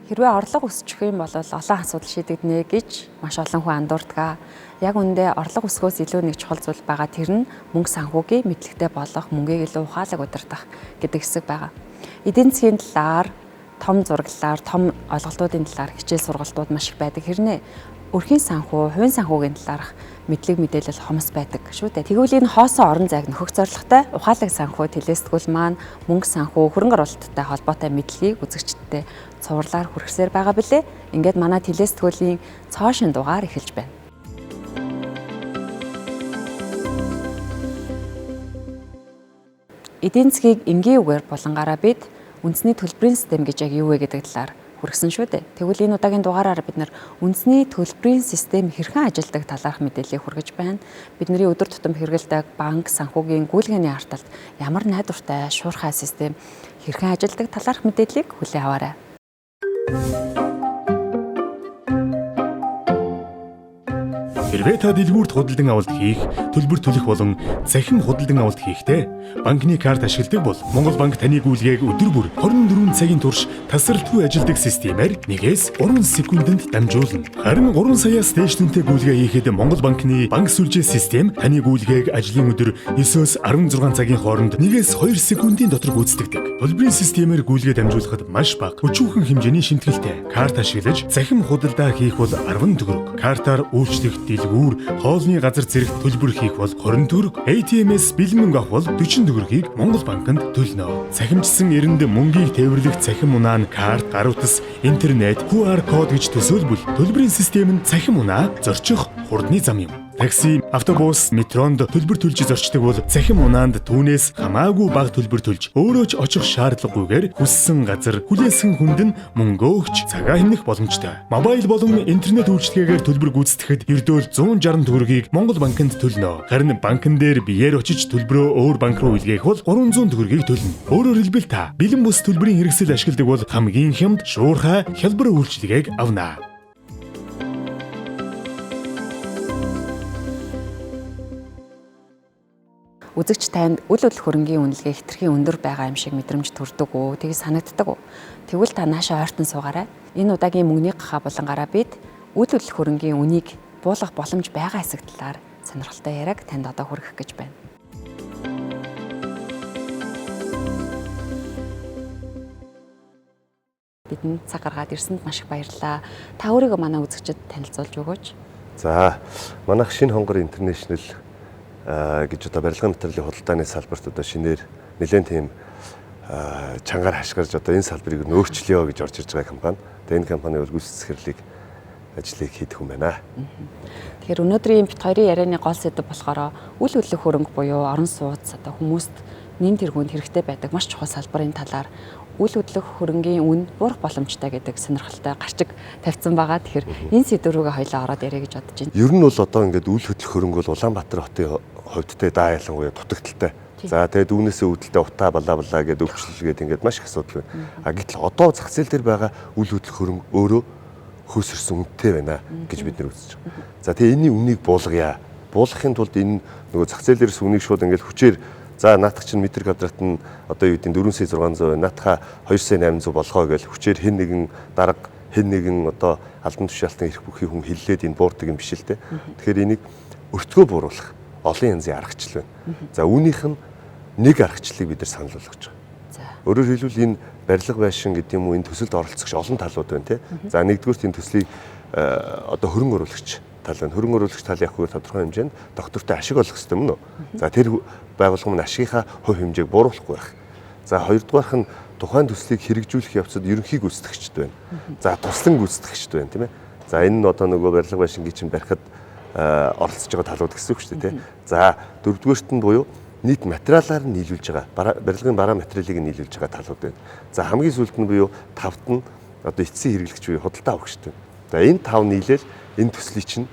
Хэрвээ орлого өсчих юм бол олон асуудал шийдэгдэнэ гэж маш олон хүн андуурдаг. Яг үүндээ орлого өсгөөс илүү нэг чухал зүйл байгаа. Тэр нь мөнгө санхүүгийн мэдлэгтэй болох, мөнгийг илүү ухаалаг удирдах гэдэг хэсэг байгаа. Эдийн засгийн талаар, том зураглалаар, том ойлголтуудын талаар хичээл сургалтууд маш их байдаг хэрнээ. Өрхийн санхүү, хувийн санхүүгийн талаарх мэдлэг мэдээлэл хомс байдаг шүү дээ. Тэгвэл энэ хоосон орон зайг нөхөх зорилготой ухаалаг санхүү телесэтгүүл маань мөнгө санхүү, хөрөнгө оруулалттай холбоотой мэдлэгийг үзэгчдэд цувралаар хүргэсээр байгаа билээ. Ингээд манай телесэтгүүлийн цоо шин дугаар эхэлж байна. Эдийн засгийг энгийн үгээр булангаараа бид үндэсний төлбөрийн систем гэж яг юу вэ гэдэг талаар хүргэсэн шүү дээ. Тэгвэл энэ удаагийн дугаараар бид нар үндэсний төлбөрийн систем хэрхэн ажилладаг талаарх мэдээллийг хүргэж байна. Бидний өдөр тутам хэрэглэдэг банк, санхүүгийн гүйлгээний арталт ямар найдвартай, шуурхай систем хэрхэн ажилладаг талаарх мэдээллийг хүлээн аваарай. Хэрвээ та дэлгүүрт худалдан авалт хийх, төлбөр төлөх болон цахим худалдан авалт хийхдээ банкны карт ашигладаг бол Монгол банк таны гүйлгээг өдөр бүр 24 цагийн турш тасралтгүй ажилладаг системээр 1-ээс 3 секундэд дамжуулна. Харин 3 саяас дээш дүнтэй гүйлгээ хийхэд Монгол банкны банк сүлжээ систем таны гүйлгээг ажлын өдөр 9-өөс 16 цагийн хооронд 1-ээс 2 секундын дотор гүйцэтгэдэг. Төлбөрийн системээр гүйлгээ дамжуулахад маш бага, өчүүхэн хэмжээний шимтгэлтэй. Карт ашиглаж цахим худалдаа хийх бол 10 төгрөг. Картаар үйлчлэх дэлгүүр, хоолны газар зэрэгт төлбөр хийх бол 20 төгрөг. ATM-ээс бэлэн мөнгө авах бол 40 төгрөгийг Монгол банкнд төлнө. Цахимжсан эрэнд мөнгийг тээвэрлэх цахим унаа нь карт, гар утас, интернет, QR код гэж төсөөлбөл төлбөрийн систем нь цахим унаа зорчих хурдны зам юм. Такси, автобус, метронд төлбөр төлж зорчдог бол цахим унаанд түүнээс хамаагүй бага төлбөр төлж өөрөө ч очих шаардлагагүйгээр хүссэн газар хүлээсэн хүнд нь мөнгө өгч цагаа хэмнэх боломжтой. Мобайл болон интернет үйлчилгээгээр төлбөр гүйцэтгэхэд ердөөл 160 төгрөгийг Монгол банкнд төлнө. Харин банкн дээр биеэр очиж төлбөрөө өөр банк руу илгээх бол 300 төгрөгийг төлнө. Өөрөөр хэлбэл та бэлэн бус төлбөрийн хэрэгсэл ашигладаг бол хамгийн хямд, шуурхай, хялбар үйлчилгээг авна. Үзэгч танд үл үл хөрөнгийн үнэлгээ хэтэрхий өндөр байгаа юм шиг мэдрэмж төрдөг үү? Тэгж санагддаг уу? Тэгвэл та наашаа ойртон суугаарай. Энэ удаагийн мөнгөний гахаа булангаараа бид үл үл хөрөнгийн үнийг буулгах боломж байгаа хэсэг талаар сонирхолтой яриаг танд одоо хүргэх гэж байна. Бидэнд цаг гаргаад ирсэнд маш их баярлалаа. Та өөрийгөө манай үзэгчдэд танилцуулж өгөөч. За, манайх Шинэ Хонгор Интернэшнл гэж одоо барилгын материалын худалдааны салбарт одоо шинээр нэлээд тийм чангаар хашгирж одоо энэ салбарыг нөөрчлөё гэж орж ирж байгаа компани. Тэгээ энэ компани бол гүйцэтгэх захирлыг ажлыг хийдэг хүн байна. Тэгэхээр өнөөдрийн бит хоёрын ярианы гол сэдэв болохоор үл хөдлөх хөрөнгө буюу орон сууц одоо хүмүүст нэн тэргуунд хэрэгтэй байдаг маш чухал салбарын талаар үл хөдлөх хөрөнгийн үн буурах боломжтой гэдэг сонирхолтой гарчиг тавьсан байгаа. Тэгэхээр энэ сэдв рүүгээ хоёлаа ороод яриа гэж бодож байна. Ер нь бол одоо ингээд үл хөдлөх хөрөнгө бол Улаанбаатар хотын хувьд те даа ялангуяа дутагдaltaй. За тэгээд үүнээсээ үүдэлтэй утаа балаа балаа гэдэг өвчлөл гэдэг ингээд маш их асуудал байна. А гэтэл одоо зах зээл дээр байгаа үл хөдлөх хөрөнгө өөрөө хөөсөрсөн үнэтэй байна гэж бид нар үзэж байгаа. За тэгээ энэний үнийг буулгая. Буулгахын тулд энэ нөгөө зах зээл дээрс үнийг шууд ингээд хүчээр за наадах чинь метр квадрат нь одоо юу гэдэг 4 сая 600 байна. Наадхаа 2 сая 800 болгоо гэж хүчээр хэн нэгэн дарга хэн нэгэн одоо албан тушаалтан эрх бүхий хүн хиллээд энэ буурдаг юм биш л те. Тэгэхээр энийг өртгөө бууруулах олон янзын аргачлал байна. За үүнийх нь нэг аргачлалыг бид нар санал болгож байгаа. Өөрөөр хэлбэл энэ барилга байшин гэдэг юм уу энэ төсөлд оролцогч олон талууд байна те. За нэгдүгüрт энэ төслийг одоо хөрөнгө оруулагч тал байна. Хөрөнгө оруулагч тал яг хөө тодорхой хэмжээнд доктортой ашиг олох хэрэгтэй мөн үү? За тэр байгууллага маань ашигынхаа хувь хэмжээг бууруулахгүй байх. За хоёрдугаарх нь тухайн төслийг хэрэгжүүлэх явцад ерөнхий гүйцэтгэгчд байна. За туслан гүйцэтгэгчд байна тийм ээ. За энэ нь одоо нөгөө барилга байшингийн чинь барихад оролцож байгаа талууд гэсэн үг шүү дээ тийм. За дөрөвдүгээрт нь буюу нийт материалаар нь нийлүүлж байгаа барилгын бараа материалыг нь нийлүүлж байгаа талууд байна. За хамгийн сүүлд нь буюу тавт нь одоо эцсийн хэрэглэгч буюу худалдаа авагчд байна. За энэ тав нийлээл энэ төслийг чинь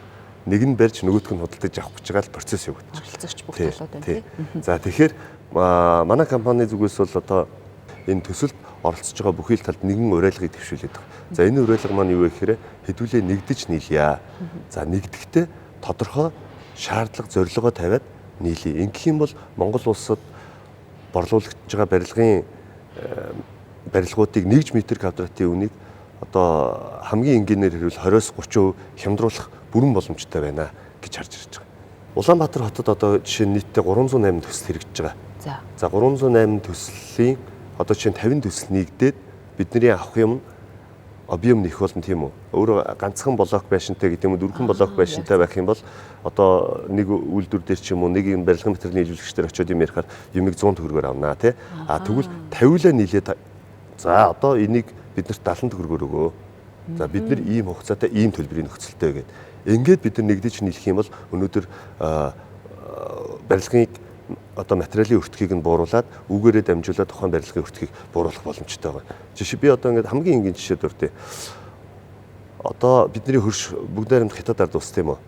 нэг нь барьж нөгөөх нь худалдаж авах гэж байгаа л процесс явагдаж байна. Оролцогч бүх талууд байна тийм. За тэгэхээр манай компани зүгээс бол одоо энэ төсөлд оролцож байгаа бүхий л талд нэгэн уриалгыг дэвшүүлээд байгаа. За энэ уриалга маань юу вэ гэхээр хэдүүлээ нэгдэж нийлье. За нэгдэхдээ тодорхой шаардлага зорилгоо тавиад нийлье. Ингэх юм бол Монгол улсад борлуулагдж байгаа барилгын барилгуудыг 1 метр квадратын үнийг одоо хамгийн энгийнээр хэрвэл 20-оос 30% хямдруулах бүрэн боломжтой байна гэж харж ирж байгаа. Улаанбаатар хотод одоо жишээ нь нийтдээ 308 төсөл хэрэгжиж байгаа. За 308 төслийн одоо жишээ нь 50 төсөл нэгдээд бидний авах юм объем нэх болно, тийм үү? Өөрөө ганцхан блок байшинтай гэдэг юм уу, дөрвөн блок байшинтай байх юм бол одоо нэг үйлдвэр дээр ч юм уу нэг юм барилгын материалын нийлүүлэгчдэр очиод юм ярихаар юмыг 100 төгрөгөөр авнаа, тий? А тэгвэл 50-лаа нийлээд за одоо энийг биднэрт 70 төгрөгөөр өгөө. За бид нар ийм хугацаатай ийм төлбөрийн нөхцөлтэй гэдэг. Ингээд бид нар нэгдэж нийлэх юм бол өнөөдөр барилгын одоо материалын өртгийг нь бууруулад үүгээрээ дамжуулаад тухайн барилгын өртгийг бууруулах боломжтой байгаа. Жишээ би одоо ингээд хамгийн энгийн жишээ дурдъя. Одоо бидний хөрш бүгд найрамд Хятад ард улс, тийм үү?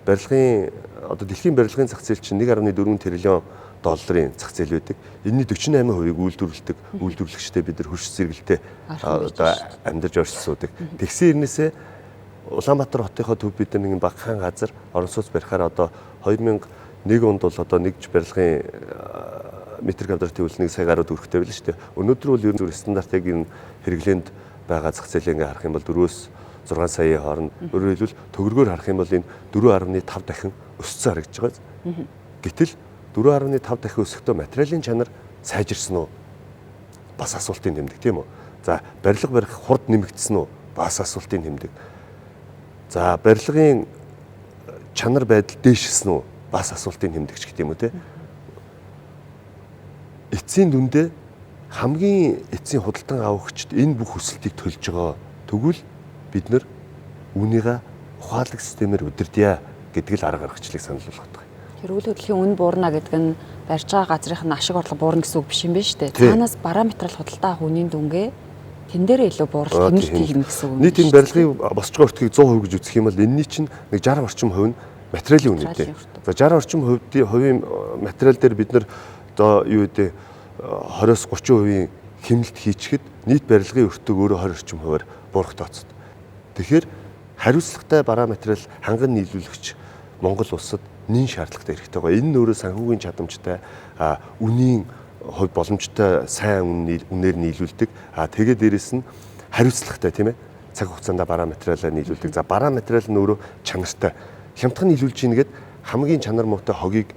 Барилгын одоо дэлхийн барилгын зах зээл чинь 1.4 триллион долларын зах зээл байдаг. Энэний 48%-ийг үйлдвэрлэдэг. Үйлдвэрлэгчдээ бид нар хөрш зэрэгэлтэй одоо амьдарч оршиж суудаг. Тэгсэн хэрнээсээ Улаанбаатар хотынхоо төв бид нар нэг багахан газар орон сууц барихаар одоо 2001 онд бол одоо нэг барилгын метр квадратын үл 1 сая гаруй төгрөгтэй байлаа шүү дээ. Өнөөдөр бол ер нь зүгээр стандартыг энэ хэрэглээнд байгаа зах зээлээ ингээ харах юм бол 4-өөс 6 саяын хооронд, өөрөөр хэлбэл төгрөгөөр харах юм бол энэ 4.5 дахин өссөн харагдаж байгаа. Гэтэл 4.5 дахин өсөхдөө материалын чанар сайжирсан уу? Бас асуултын тэмдэг, тийм үү? За барилга барих хурд нэмэгдсэн үү? Бас асуултын тэмдэг. За барилгын чанар байдал дээшилсэн үү? Бас асуултын тэмдэгч гэдэг юм уу, те? Эцсийн дүндээ хамгийн эцсийн худалдан авагчд энэ бүх өсөлтийг төлж байгаа. Тэгвэл бид нар үүнийгээ ухаалаг системээр удирдъя гэдэг л арга баримтлалыг санал болгох байгаа. Тэр үйл хөдлөлийн үн буурна гэдэг нь барьж байгаа газрынх нь ашиг орлого буурна гэсэн үг биш юм байна шүү дээ. Цаанаас параметрал худалдаа авах үнийн дүнгээ тэн дээрээ илүү бууралт хэмнэлт хийх гэсэн үг. Нийт энэ барилгын босч байгаа өртгийг 100% гэж үзэх юм бол энэний чинь нэг 60 орчим хувь нь материалын үнэтэй. За 60 орчим хувийн материал дээр бид нар одоо юу гэдэг 20-оос 30% хэмнэлт хийчихэд нийт барилгын өртөг өөрөө 20 орчим хувиар буурах тооцдог. Тэгэхээр хариуцлагатай бараа материал ханган нийлүүлэгч Монгол улсад нэн шаардлагатай хэрэгтэй байгаа. Энэ нь өөрөө санхүүгийн чадамжтай, үнийн хувь боломжтой сайн үнээр нийлүүлдэг. Тэгээд дээрэс нь хариуцлагатай, тийм ээ. Цаг хугацаанд бараа материалаа нийлүүлдэг. За бараа материал нь өөрөө чанартай. Хямдхан нийлүүлж ийн гээд хамгийн чанар муутай хогийг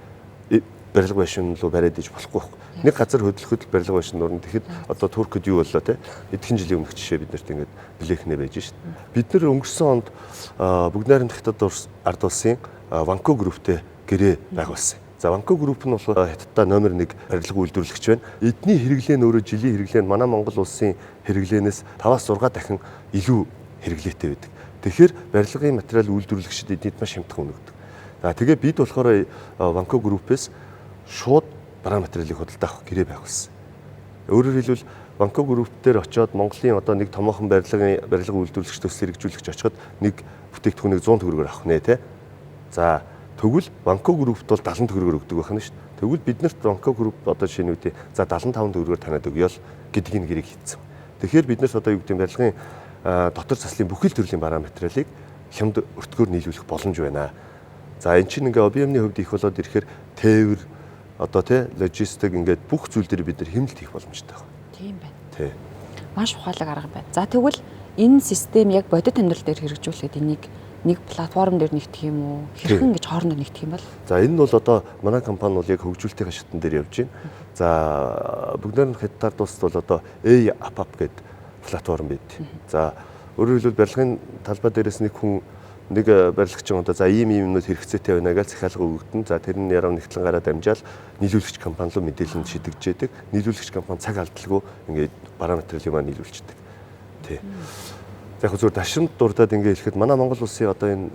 барилга байшин руу бариад иж болохгүй байхгүй. Нэг газар хөдлөхөд барилга байшин нурна. Тэгэхэд одоо Туркд юу боллоо те? Эдхэн жилийн өмнөх жишээ бид нарт ингээд блэхнэ байж шít. Бид нар өнгөрсөн онд бүгд найрамд Хятад ард улсын Ванко групптэй гэрээ байгуулсан. За Ванко групп нь болохоор Хятаддаа номер 1 барилга үйлдвэрлэгч байна. Эдний хэрэглээ нь өөрөө жилийн хэрэглээ нь манай Монгол улсын хэрэглээнээс 5-аас 6 дахин илүү хэрэглээтэй байдаг. Тэгэхээр барилгын материал үйлдвэрлэгчид эднийд маш хямдхан үнэгдэг. За тэгээ бид болохоор Ванко группээс шууд бараа материалыг худалдаа авах гэрээ байгуулсан. Өөрөөр хэлбэл Ванко групп дээр очиод Монголын одоо нэг томоохон барилга үйлдвэрлэгч төсөл хэрэгжүүлэгч очиход нэг бүтээгдэхүүнийг 100 төгрөгөөр авах нэ тэ. За тэгвэл Ванко группт бол 70 төгрөгөөр өгдөг байх нь шүү дээ. Тэгвэл биднэрт Ванко групп одоо шинэ үедээ за 75 төгрөгөөр танад өгье л гэдгийг гэрээг хийцэн. Тэгэхээр биднэрт одоо юу гэдэг нь барилгын дотор заслын бүхэл төрлийн бараа материалыг хямд өртгөөр нийлүүлэх боломж байна. За эн чинь ингээ объемны хувьд их болоод ирэхээр тээвэр одоо тий логистик ингээд бүх зүйл дээр бид нар хэмнэлт хийх боломжтой байна. Тийм байна. Тий. Маш ухаалаг арга байна. За тэгвэл энэ систем яг бодит амьдрал дээр хэрэгжүүлэхэд энийг нэг платформ дээр нэгтгэх юм уу? Хэрхэн гэж хоорондоо нэгтгэх юм бол? За энэ нь бол одоо манай компани бол яг хөөгжүүлэлтийн шатн дээр явж байна. За бүгд найрамд Хятад улсад бол одоо A-App гэдэг платформ байдаг. За өөрөөр хэлбэл барилгын талбай дээрээс нэг хүн нэг барилгачин одоо за ийм юмнууд хэрэгцээтэй байна гэж захиалга өгөгдөн. За тэр нь ярав нэгтлэн гараад амжаал нийлүүлэгч компани руу мэдээлэл нь шидэгжээдэг. Нийлүүлэгч компани цаг алдалгүй ингээд бараа материалыг маань нийлүүлчихдэг. Тий. За яг зүгээр дашрамд дурдаад ингээд хэлэхэд манай Монгол улсын одоо энэ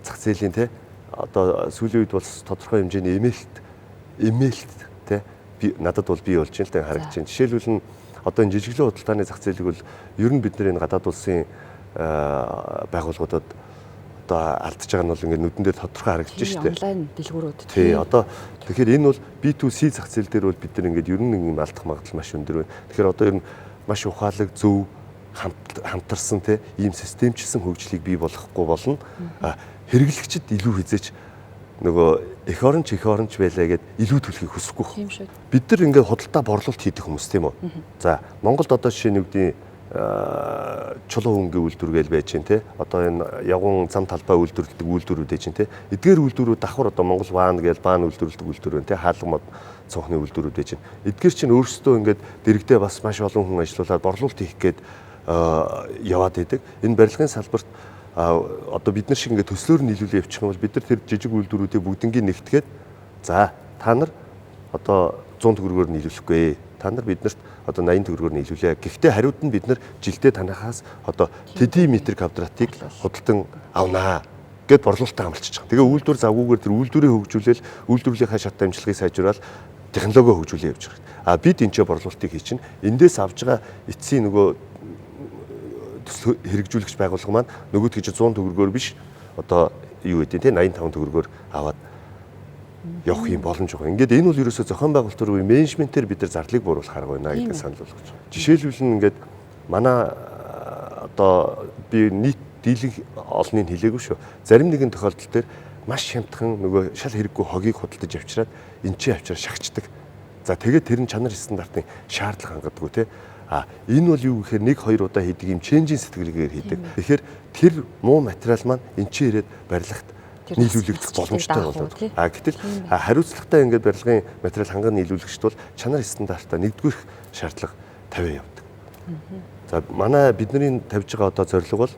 зах зээлийн те одоо сүүлийн үед бол тодорхой хэмжээний эмээлт те би надад бол бий болж байна л да харагдаж байна. Жишээлбэл нь одоо энэ жижиглэн худалдааны зах зээлийг бол ер нь бид нар энэ гадаад улсын байгууллагуудад одоо алдж байгаа нь бол ингээд нүдэн дээр тодорхой харагдаж шүү дээ. Онлайн дэлгүүрүүд. Тий, одоо тэгэхээр энэ бол B2C зах зээл дээр бол бид нар ингээд ер нь нэг юм алдах магадлал маш өндөр байна. Тэгэхээр одоо ер нь маш ухаалаг зөв хамтарсан те ийм системчилсэн хөгжлийг бий болгохгүй болно. Хэрэглэгчид илүү хизээч нөгөө эх оронч байлаа гэд илүү төлөхийг хүсэхгүй. Тийм шүү. Бид нар ингээд худалдаа борлуулалт хийдэг хүмүүс тийм үү? За Монголд одоо жишээ нь үгдийн Чулуу хөнгөн үйлдвэр гээл байж гин те. Одоо энэ явган зам талбай үйлдвэрлэдэг үйлдвэрүүд байж гин те. Эдгээр үйлдвэрүүд давхар одоо Монгол Баан гээл баан үйлдвэрлэдэг үйлдвэр байна те. Хаалга мод цонхны үйлдвэрүүд байж гин. Эдгээр чинь өөрсдөө ингээд дэрэгдээ бас маш олон хүн ажиллуулад борлуулалт хийх гээд яваад идэг. Энэ барилгын салбарт одоо бид нар шиг ингээд төслөөр нийлүүлээ явчих юм бол бид нар тэр жижиг үйлдвэрүүдийг бүгднгийн нэгтгээд за та нар одоо 100 төгрөгөөр нийлүүлэхгүй. Та нар биднэрт одоо 80 төгрөгөөр нийлүүлээ. Гэхдээ хариуд нь бид нар жилдээ танахаас одоо тэдий метр квадратыг худалдан авнаа гэд борлуулалтаа амлчихж байгаа. Тэгээ үйлдвэр завгүйгээр тэр үйлдвэрийг хөгжүүлээл үйлдвэрлэлийнхаа шат амжилтыг сайжруулаад технологи хөгжүүлээ явж байгаа. А бид энэ ч борлуулалтыг хий чинь эндээс авж байгаа эцсийн нөгөө төсөл хэрэгжүүлэгч байгууллага маань нөгөөдгөө чи 100 төгрөгөөр биш одоо юу гэдэг те 85 төгрөгөөр аваад явах юм боломж байгаа. Ингээд энэ бол ерөөсөө зохион байгуулалт руу менежментээр бид нар зардлыг бууруулах арга байна гэдэг санал болгож байгаа. Жишээлбэл нь ингээд манай одоо би нийт дийлэнх олныг хэлээгүй шүү. Зарим нэгэн тохиолдол дээр маш хямдхан нөгөө шал хэрэггүй хогийг худалдаж авчираад эн чинь авчираа шахацдаг. За тэгээд тэр нь чанар стандартын шаардлага хангадаггүй те. А энэ бол юу гэхээр 1 2 удаа хийдэг юм ченжийн сэтгэлгээгээр хийдэг. Тэгэхээр тэр муу материал маань эн чинь ирээд барилгад нийлүүлэгдэх боломжтой болоод. А гэтэл хариуцлагатай ингээд барилгын материал ханган нийлүүлэгчд бол чанар стандартаа нэгдүгээрх шаардлага тавиа явдаг. За манай бидний тавьж байгаа одоо зорилго бол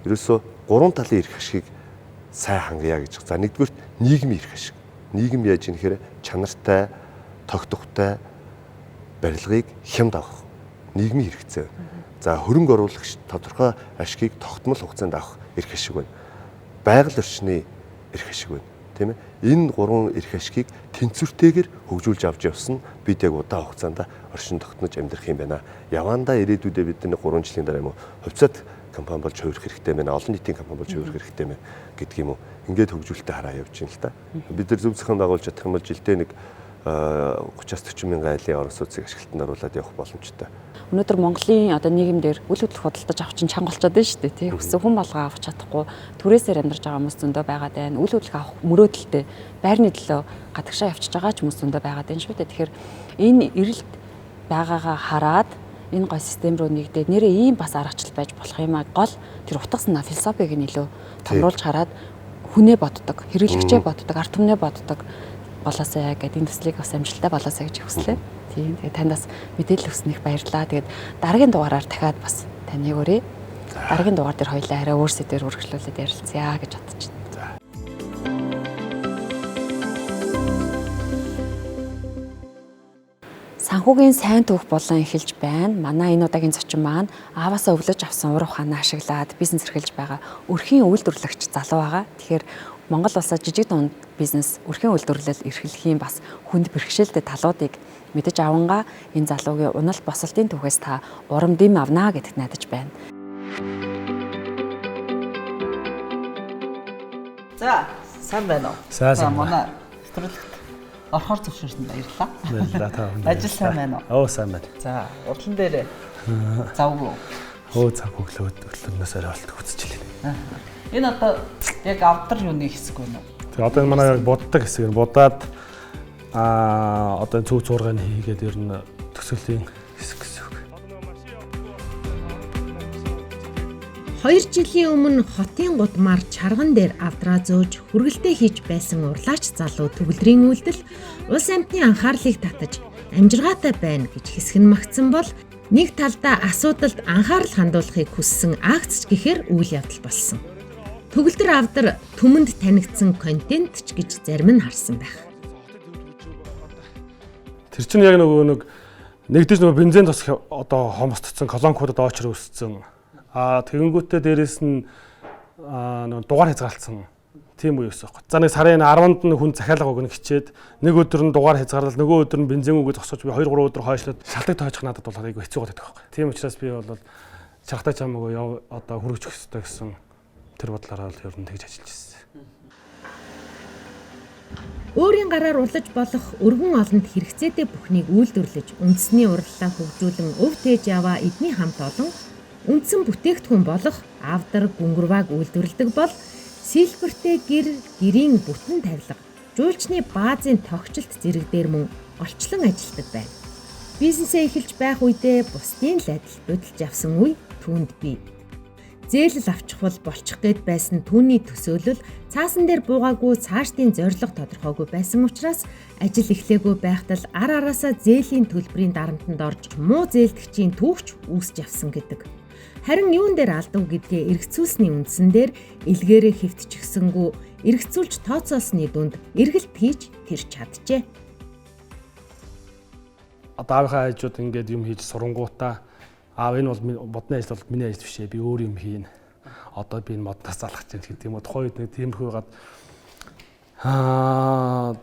ерөөсөө гурван талын эрх ашигыг сайн хангая гэж. За нэгдүгээрт нийгмийн эрх ашиг. Нийгэм яаж юм гэхээр чанартай, тогтвортой барилгыг хямд авах нийгмийн хэрэгцээ байна. За хөрөнгө оруулагч тодорхой ашигыг тогтмол хугацаанд авах эрх ашиг байна. Байгаль орчны эрх ашиг байна. Тийм ээ. Энэ гурван эрх ашигыг тэнцвэртэйгээр хөгжүүлж авч явсан бид яг удаан хугацаанд оршин тогтнож амьдрах юм байна. Явандаа ирээдүйдээ бид нэг 3 жилийн дараа юм уу хувьцаат компани болж хувирах хэрэгтэй байна. Олон нийтийн компани болж хувирах хэрэгтэй байна гэдэг юм уу. Ингээд хөгжүүлэлтээ хараа явж байна л та. Бид нар зөв зохион байгуулж чадах юм бол жилдээ нэг 30-аас 40 мянган айлын орон сууцыг ашиглалтанд оруулаад явах боломжтой. Өнөөдөр Монголын одоо нийгэмдэр үл хөдлөх худалдаж авах чинь чанга болчиход байна шүү дээ, тий. Хүссэн хүн болгоо авах чадахгүй түрээсээр амьдарч байгаа хүмүүс зөндөө байгаад байна. Үл хөдлөх авах мөрөөдөлтэй байрны төлөө гадагшаа явчихж байгаа ч хүмүүс зөндөө байгаад байна шүү дээ. Тэгэхээр энэ эрэлт байгаагаа хараад энэ гой систем рүү нэгдээд нэрээ ийм бас аргачлал байж болох юм а. Гол тэр утга санаа философиг нь илүү томруулж хараад хүнээ боддог, хэрэглэгчээ боддог, ард түмнээ боддог болоосаа гэдэг энэ төслийг бас амжилттай болоосаа гэж хүслээ. Тийм. Тэгээд танд бас мэдээлэл өгснөх баярлалаа. Тэгээд дараагийн дугаараар дахиад бас таныг өрье. Дараагийн дугаар дээр хоёлаа арай өөр сэдвээр үргэлжлүүлээд ярилцъя гэж бодож байна. За. Санхүүгийн сайн түүх болон эхэлж байна. Манай энэ удаагийн зочин маань ааваасаа өвлөж авсан ур ухаанаа ашиглаад бизнес эрхэлж байгаа өрхийн үйлдвэрлэгч залуу байгаа. Тэгэхээр Монгол улсаа жижиг дунд бизнес өрхийн үйлдвэрлэл эрхлэхийн бас хүнд бэрхшээлтэй талуудыг мэдэж авангаа энэ залуугийн уналт босолтын түүхээс та урам дэм авнаа гэдэгт найдаж байна. За, сайн байна уу? Сайн. Манай нэвтрүүлэгт орохоор зөвшөөрсөнд баярлалаа. Баярлалаа та бүхэнд. Ажил сайн байна уу? Оо, сайн байна. За, урдлан дээр завгүй. Оо, завгүй л өглөөнөөс арай болт хүсчихлээ. Энэ одоо яг авдар юуны хэсэг байна уу? Тэгээ одоо энэ манай яг буддаг хэсэг нь будаад одоо цөв зургааны хийгээд ер нь төсөлийн хэсэг гэсэн үг. 2 жилийн өмнө хотын гудмаар чарган дээр авдраа зөөж хүргэлтээ хийж байсан урлаач залуу төгөлдрийн үйлдэл улс амьтны анхаарлыг татаж амжиргаатай байна гэж хэсэг нь магтсан бол нэг талдаа асуудалд анхаарал хандуулахыг хүссэн акц гэхээр үйл явдал болсон. Төгөлдөр авдар түмэнд танигдсан контент ч гэж зарим нь харсан байх. Тэр чинь яг нөгөө нэг нэгдэж нөгөө бензин тос одоо хомсдсон колонкуудад очр өссөн. Аа тэгэнгүүтээ дээрэс нь нөгөө дугаар хязгаарлалцсан тийм үе өсөх. За нэг сарын 10-нд нь хүн захиалга өгнө хичээд нэг өдөр нь дугаар хязгаарлал нөгөө өдөр нь бензин үгээ зогсоож би 2 3 өдөр хойшлоод шалтгаан тойчих надад бол айгүй хэцүү байдаг байхгүй. Тийм учраас би бол чаргатай чамаагүй яв одоо хүргэж өгөх ёстой гэсэн тэр бодлороо л ер нь тэгж ажиллаж ирсэн. Өөрийн гараар урлаж болох өргөн олонд хэрэгцээтэй бүхнийг үйлдвэрлэж, үндэсний урлалаа хөгжүүлэн өв тээж яваа эдний хамт олон үндсэн бүтээгдэхүүн болох авдар гүнгэрваг үйлдвэрлэдэг бол сэлбэртэй гэр, гэрийн бүтэн тавилга, жуулчны баазын тогтчлт зэрэг дээр мөн голчлон ажилладаг байна. Бизнесээ эхэлж байх үедээ бусдын л адил будилж авсан үе түүнд бий. Зээлэл авчихвал болчих гээд байсан түүний төсөөлөл цаасан дээр буугаагүй, цаашдын зорилго тодорхойгүй байсан учраас ажил эхлээгүй байхдаа л ар араасаа зээлийн төлбөрийн дарамтанд орж муу зээлдэгчийн түүхч үүсч явсан гэдэг. Харин юун дээр алдав гэдгээ эргэцүүлсний үндсэн дээр элгээрээ хэвтчихсэнгүү эргэцүүлж тооцоолсны дүнд эргэлт хийж тэр чаджээ. Одоо аавынхаа хажууд ингээд юм хийж сурангуудаа аав, энэ бол модны ажил бол миний ажил биш ээ, би өөр юм хийнэ. Одоо би энэ модноос залах гэж гэдэг юм уу. Тухайн үед нэг тиймэрхүү гад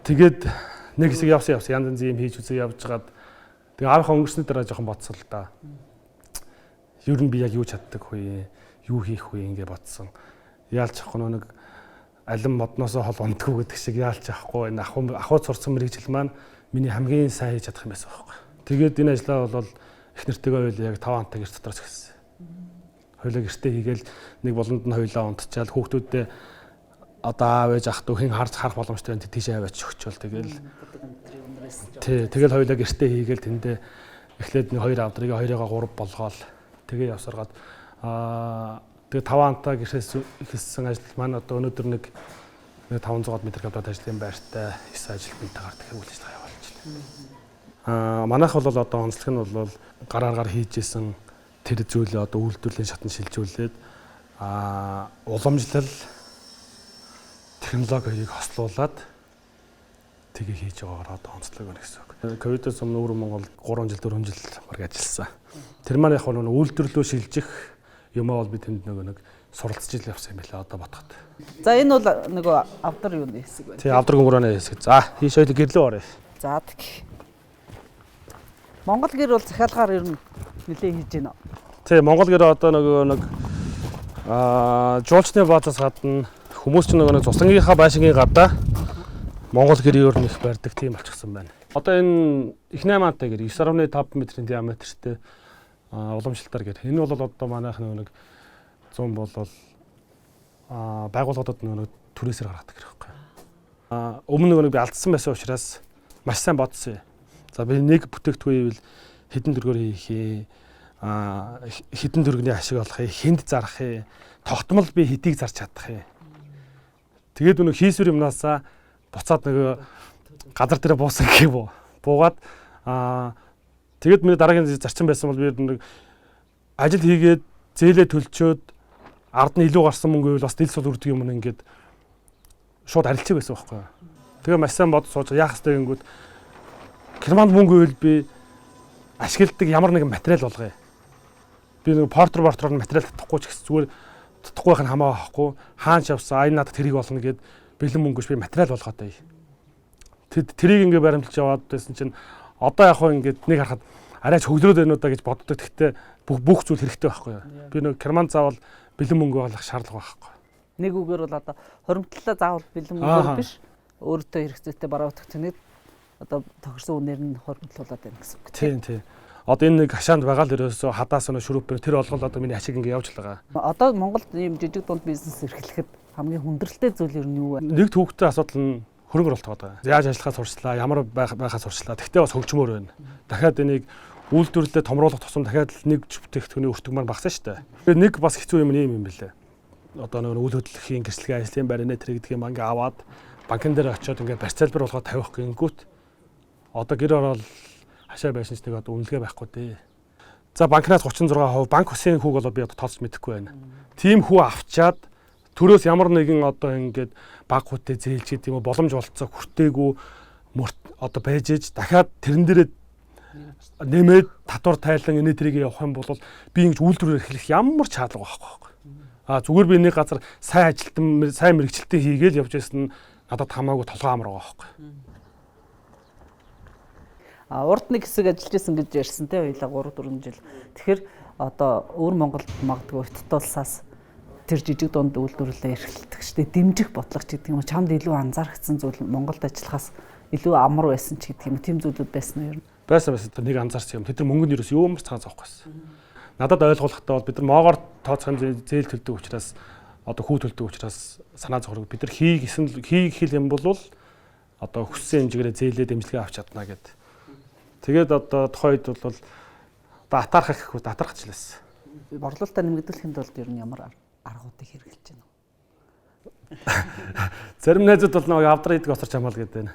тэгээд нэг хэсэг явсан янз янзын юм хийж үзээ явж хагаад тэгээ аавынхаа өнгөрсний дараа жоохон бодсон л да. Ер нь би яг юу чаддаг вэ? Юу хийх вэ ингээ бодсон. Яалч ахгүй нэг алим модноосоо хол ундаггүй гэдэг шиг яалч ахгүй энэ ахуйд сурсан мэргэжил маань миний хамгийн сайн хийж чадах юм байсан байхгүй. Тэгээд энэ ажлаа бол их нэртэйгээ хоёул яг 5 хантаа гэрт дотроос гисэн. Хоёулаа гэртээ хийгээл нэг болонд нь хоёулаа унтчаал хүүхдүүдээ одоо аав ээж ах дүү хэн харж харах боломжтой байна тийшээ аваач өгчөөл тэгэл. Тий, тэгэл хоёулаа гэртээ хийгээл тэндээ эхлээд нэг хоёр авдрыг хоёрыгаа 3 болгоол тэгээ явсаргаад тэгээ 5 хантаа гэрээс эхэлсэн ажил маань одоо өнөөдөр нэг 500 м квадрат ажлын байртай 9 ажилтнтайгаар тэгэхээр үйл ажиллагаа явуулж байна. Манайх бол одоо онцлог нь бол гар аргаар хийж исэн тэр зүйлээ одоо үйлдвэрлэлийн шатнд шилжүүлээд уламжлал технологиг хослуулад тэгээ хийж байгаагаар одоо онцлог байна гэсэн үг. Ковидоос өмнө өвөр Монгол 3 жил 4 жил бараг ажилласан. Тэр маань яг нэг үйлдвэрлэлөө шилжих юмаа бол би тэнд нөгөө нэг суралцж ил явсан юм билээ одоо бодоход. За энэ бол нөгөө авдар юуны хэсэг байна. Тий, авдар гүмрөөний хэсэг. За хийш хоёул гэрлөө орё. За тэг. Монгол гэр бол захиалгаар ер нь нэлээд хийж байна. Тий, Монгол гэр одоо нөгөө нэг жуулчны баазаас гадна хүмүүс ч нөгөө нэг цуслангийнхаа байшингийн гадаа Монгол гэр ер нь их барьдаг тийм болчихсон байна. Одоо энэ их 8-аатай гэр 9.5 метрийн диаметртэй уламжлалтаар гэр. Энэ бол одоо манайх нөгөө нэг 100 бол байгууллагуудад нөгөө нэг түрээсээр гаргадаг гэр байхгүй. Өмнө нөгөө нэг би алдсан байсан учраас маш сайн бодсон юм. За би нэг бүтээгдэхүүн ивэл хэдэн төгрөгөөр хийх юм, хэдэн төгрөгийн ашиг олох юм, хүнд зарах юм, тогтмол би хэдийг зарч чадах юм. Тэгээд өнөө хийсвэр юмнаасаа буцаад нөгөө газар дээр буусан гэх юм уу. Буугаад тэгээд миний дараагийн зарчим байсан бол би нэг ажил хийгээд зээлээ төлчөөд ард нь илүү гарсан мөнгө ивэл бас дил сул үрдэг юм ингээд шууд арилчиг байсан байхгүй юу. Тэгээ маш сайн бод сууж яах ёстой гингүүд Германд мөнгө ивэл би ашигладаг ямар нэгэн материал болгоё. Би нэг портроор материал татахгүй ч гэсэн зүгээр татахгүй байх нь хамаа байхгүй. Хаан ч явсан ай надад тэрийг олно гэд бэлэн мөнгөш би материал болгоод байя. Тэрийг ингээ баримталж яваад байсан чинь одоо яг хөө ингээд нэг харахад арайч хөгдрөөд байна уу да гэж боддог. Гэхдээ бүх зүйл хэрэгтэй байхгүй юу. Би нэг Германд заавал бэлэн мөнгө олох шаардлага байхгүй. Нэг үгээр бол одоо хоримтлалаа заавал бэлэн мөнгөөр биш, өөртөө хэрэгцээтэй бараа бүтээгдэхүүнийг одоо тохирсон үнээр нь хоримтлуулад байна гэсэн үг. Тийм тийм. Одоо энэ нэг хашаанд байгаа л ерөөсөө хадаас өнө шүрүүпээр тэр болгол одоо миний ашиг ингээ явж л байгаа. Одоо Монголд ийм жижиг дунд бизнес эрхлэхэд хамгийн хүндрэлтэй зүйл ер нь юу вэ? Нэг төвөгтэй асуудал нь хөрөнгө оруулалт байгаа. Яаж ажиллахаа сурчлаа, ямар байхаа сурчлаа. Тэгтээ бас хөгжмөр байна. Дахиад энийг үйлдвэрлэлээ томруулах тусам дахиад л нэг бүтээгдэхүүний өртөг маань багасна шүү дээ. Тэгээд нэг бас хэцүү юм юм билээ. Одоо нэг үйл хөдлөхийн гэрчлэгийн ажлын байр нэ тэр гэдэг юм ингээ аваад банкн дээр очиод ингээ барьцаалбар болгоод тавих гингүүт одоо гэр ороод хашаа байшин ч нэг одоо үнэлгээ байхгүй дээ. За банкнаас 36% банк усын хүүг бол би одоо тооцож мэдэхгүй байна. Тийм хүү авчаад төрөөс ямар нэгэн одоо ингээд баг хүүтэй зээлж гэдэг юм уу боломж болцоо хүртээгүй мөрт одоо байж ээж дахиад тэрэн дээрээ нэмээд татвар тайлан энэ тэрийг явах юм бол би ингэж үйлдвэрээр эхлэх ямар ч шаардлага байхгүй байхгүй. А зүгээр би нэг газар сайн ажилтан сайн мэрэгчлэлтэй хийгээл явж байсан нь надад хамаагүй толгой амар байгаа байхгүй. А урд нэг хэсэг ажиллаж исэн гэж ярьсан те хоёлаа 3-4 жил. Тэгэхээр одоо өвөр Монголд магадгүй хятадулсаас тэр жижиг дунд үйлдвэрлэлээ эрхлэлдэг шүү дээ. Дэмжих бодлого ч гэдэг юм уу чамд илүү анзаарчихсан зүйл Монголд ажиллахаас илүү амар байсан ч гэдэг юм уу тийм зүйлүүд байсан уу ер нь? Байсан нэг анзаарсан юм. Тэд нар мөнгөнд ерөөс юм цагаан зовхгүй байсан. Надад ойлгуулахдаа бол бид нар моогоор тооцох юм зээл төлдөг учраас одоо хүү төлдөг учраас санаа зовхрог бид нар хий гэсэн хий хэл юм бол одоо хүссэн хэмжээгээр зээлээ дэмжлэгээ авч чадна гэд. Тэгээд одоо тухайн үед бол одоо атаархах гэхгүй атаархаж л байсан. Борлуулалтаа нэмэгдүүлэхэд бол ер нь ямар аргуудыг хэрэглэж байна вэ? Зарим найзууд бол нэг авдраа идэг осорч хамаал гэдэг байна.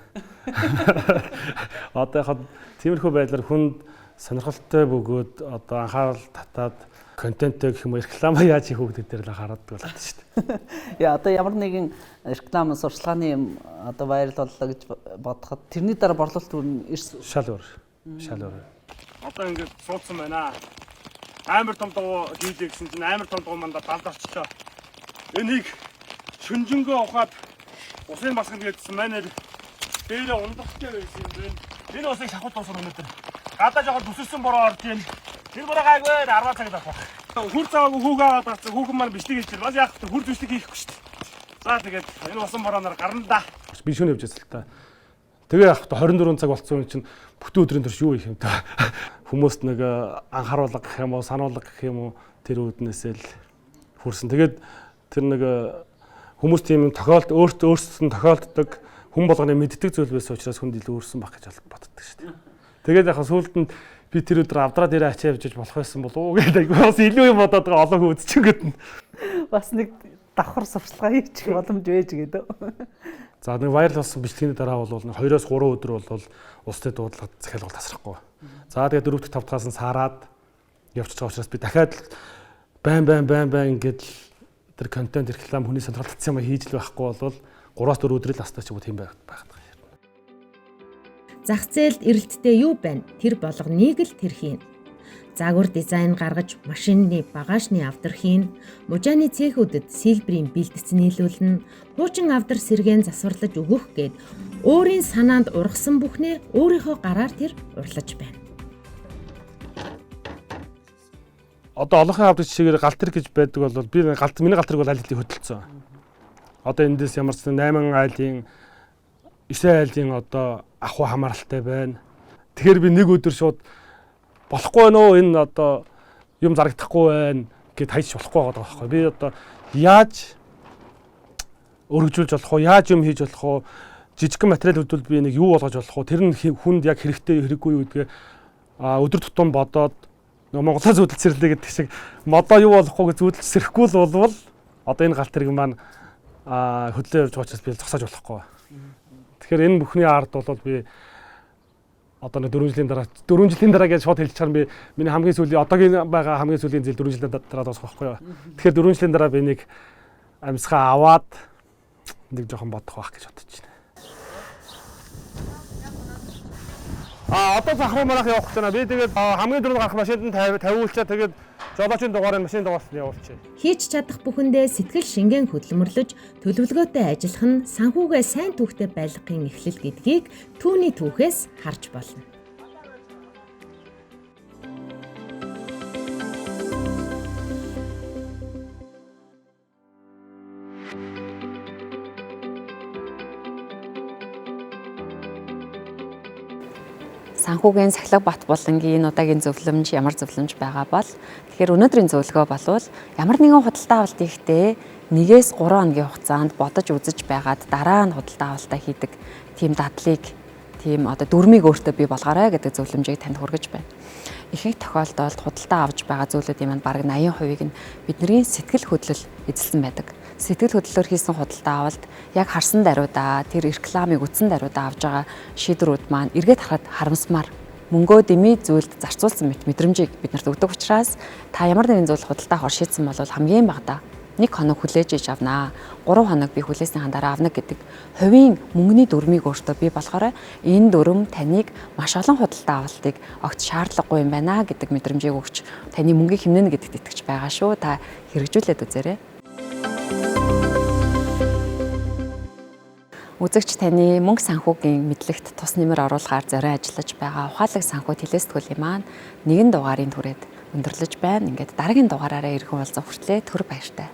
Одоо яг тиймэрхүү байдлаар хүнд сонирхолтой бөгөөд одоо анхаарал татаад контенттэй гэх юм уу реклама яаж хийх үү гэдэг дээр л анхаардаг болоод шүү дээ. Яа одоо ямар нэгэн реклам сурчлагын юм одоо вайрал боллоо гэж бодоход тэрний дараа борлуулалт үр нь шал өөр. Шал өөр. Одоо ингээд суудсан байна. Амар том дугуй хийлээ гэсэн чинь амар том дугуй мандаа далд орчлоо. Энийг шүнжэнгөө ухаад усын басгана гэдсэн манайр дээрээ ундахтай байсан юм байна. Энэ усыг шахуу дуусна өнөөдөр. Гадаа жоохон төсөрсөн бороо орж ийн. Тэр бороо гайгүй 10 цаг авах. Хүр заваагүй хүүгээ аваад гарсан. Хүүхэн маань бичлэг хийчихэл. Бас яах вэ? Хүр бичлэг хийхгүй шүү дээ. За тэгээд энэ усан борооноор гарна да. Би шөнө явж байсан л та. Тэгээ яах вэ? 24 цаг болцсон юм чинь бүтэн өдрийн турш юу хийх юм та. Хүмүүст нэг анхааруулга гэх юм уу, сануулга гэх юм уу тэр үүднээсээ л хүрсэн. Тэгээд тэр нэг хүмүүс тийм тохиолд өөртөө өөрсдөд нь тохиолддог хүн болгоны мэддэг зүйл байсан учраас хүнд илүү өрсөн баг гэж боддог шүү дээ. Тэгээд яг сүүлд нь би тэр өдөр авдраа дээр ачаа явж болох байсан болов уу гэдэг айгүй бас илүү юм бодоод байгаа олон хүн үзчихэнгүүт нь. Бас нэг давхар сурчлагаа хийчих боломж байж гэдэг. За нэг вайрал болсон бичлэгийн дараа бол нэг 2-оос 3 өдөр бол улс төрийн дуудлага захиалга тасрахгүй. За тэгээд 4 дахь 5 дахаас нь сараад явчихж байгаа учраас би дахиад байн байн байн байн ингээд тэр контент реклам хүний сонирхол татсан юм хийж л байхгүй бол 3-4 өдөр л астай ч юм уу тийм байгаад байгаа. Зах зээлд эрэлттэй юу байна? Тэр болгоныг л тэр хийн. Загвар дизайн гаргаж машины багаажны авдар хийн, мужааны цехүүдэд сэлбрийн бэлтгэц нийлүүлнэ, хуучин авдар сэргээн засварлаж өгөх гээд өөрийн санаанд ургасан бүхнээ өөрийнхөө гараар тэр урлаж байна. Одоо олонхын авдаг жишээгээр галт тэрэг гэж байдаг бол би галт миний галт тэрэг бол аль хэдийн хөдөлцсөн. Одоо эндээс ямар ч 8 айлын 9 айлын одоо ахуй хамааралтай байна. Тэгэхээр би нэг өдөр шууд болохгүй нөө энэ одоо юм зарагдахгүй байна гэд хайж болохгүй байгаа байхгүй. Би одоо яаж өргөжүүлж болох уу, яаж юм хийж болох уу, жижигхэн материал хөдөл би нэг юу болгож болох уу, тэр нь хүнд яг хэрэгтэй хэрэггүй юу гэдгээ өдөр тутам бодоод Монголоо зүүдэлж сэрлээ гэдэг шиг модоо юу болохгүй гэж зүүдэлж сэрэхгүй л болвол одоо энэ галт тэрэг маань хөдлөө явж байгаа учраас би зогсоож болохгүй. Тэгэхээр энэ бүхний ард бол би одоо нэг 4 жилийн дараа 4 жилийн дараа гэж шууд хэлж чарна би миний хамгийн сүүлийн одоогийн байгаа хамгийн сүүлийн зэл 4 жилийн дараа дуусах байхгүй юу. Тэгэхээр 4 жилийн дараа би нэг амьсгаа аваад нэг жоохон бодох байх гэж бодож байна. Одоо зах руу манайх явах гэж байна. Би тэгээд хамгийн түрүүнд гарах машинд нь тавиулчаа тэгээд жолоочийн дугаарыг машин дугаарт нь явуулчих. Хийж чадах бүхэндээ сэтгэл шингэн хөдөлмөрлөж төлөвлөгөөтэй ажиллах нь санхүүгээ сайн түүхтэй байлгахын эхлэл гэдгийг түүний түүхээс харж болно. Санхүүгийн сахилга бат булангийн энэ удаагийн зөвлөмж ямар зөвлөмж байгаа бол тэгэхээр өнөөдрийн зөвлөгөө болвол ямар нэгэн худалдаа авалт хийхдээ 1-3 хоногийн хугацаанд бодож үзэж байгаад дараа нь худалдаа авалтаа хийдэг тийм дадлыг тийм одоо дүрмийг өөртөө бий болгоорой гэдэг зөвлөмжийг танд хүргэж байна. Ихэнх тохиолдолд худалдаа авч байгаа зүйлүүдийн маань бараг 80%-ийг нь бидний сэтгэл хөдлөл эзэлсэн байдаг. Сэтгэл хөдлөлөөр хийсэн худалдаа авалт яг харсан даруйдаа тэр рекламыг үтсэн даруйдаа авж байгаа шийдвэрүүд маань эргээд харахад харамсмаар мөнгөө дэмий зүйлд зарцуулсан мэт мэдрэмжийг биднэрт өгдөг учраас та ямар нэгэн зүйл худалдаа авахар шийдсэн бол хамгийн багадаа 1 хоног хүлээж иж авнаа. 3 хоног би хүлээснийхэн дараа авна гэдэг хувийн мөнгөний дүрмийг өөртөө бий болгоорой. Энэ дүрм таныг маш олон худалдаа авалтыг огт шаардлагагүй юм байна гэдэг мэдрэмжийг өгч таны мөнгийг хэмнэнэ гэдэгт итгэж байгаа шүү. Та хэрэгжүүлээд үзээрэй. Үзэгч таны мөнгө санхүүгийн мэдлэгт тус нэмэр оруулахаар зорио ажиллаж байгаа ухаалаг санхүү телесэтгүүлийн маань нэгэн дугаарын түрээд өндөрлөж байна. Ингээд дараагийн дугаараараа иргэн уулзах хүртлээр түр баяртай.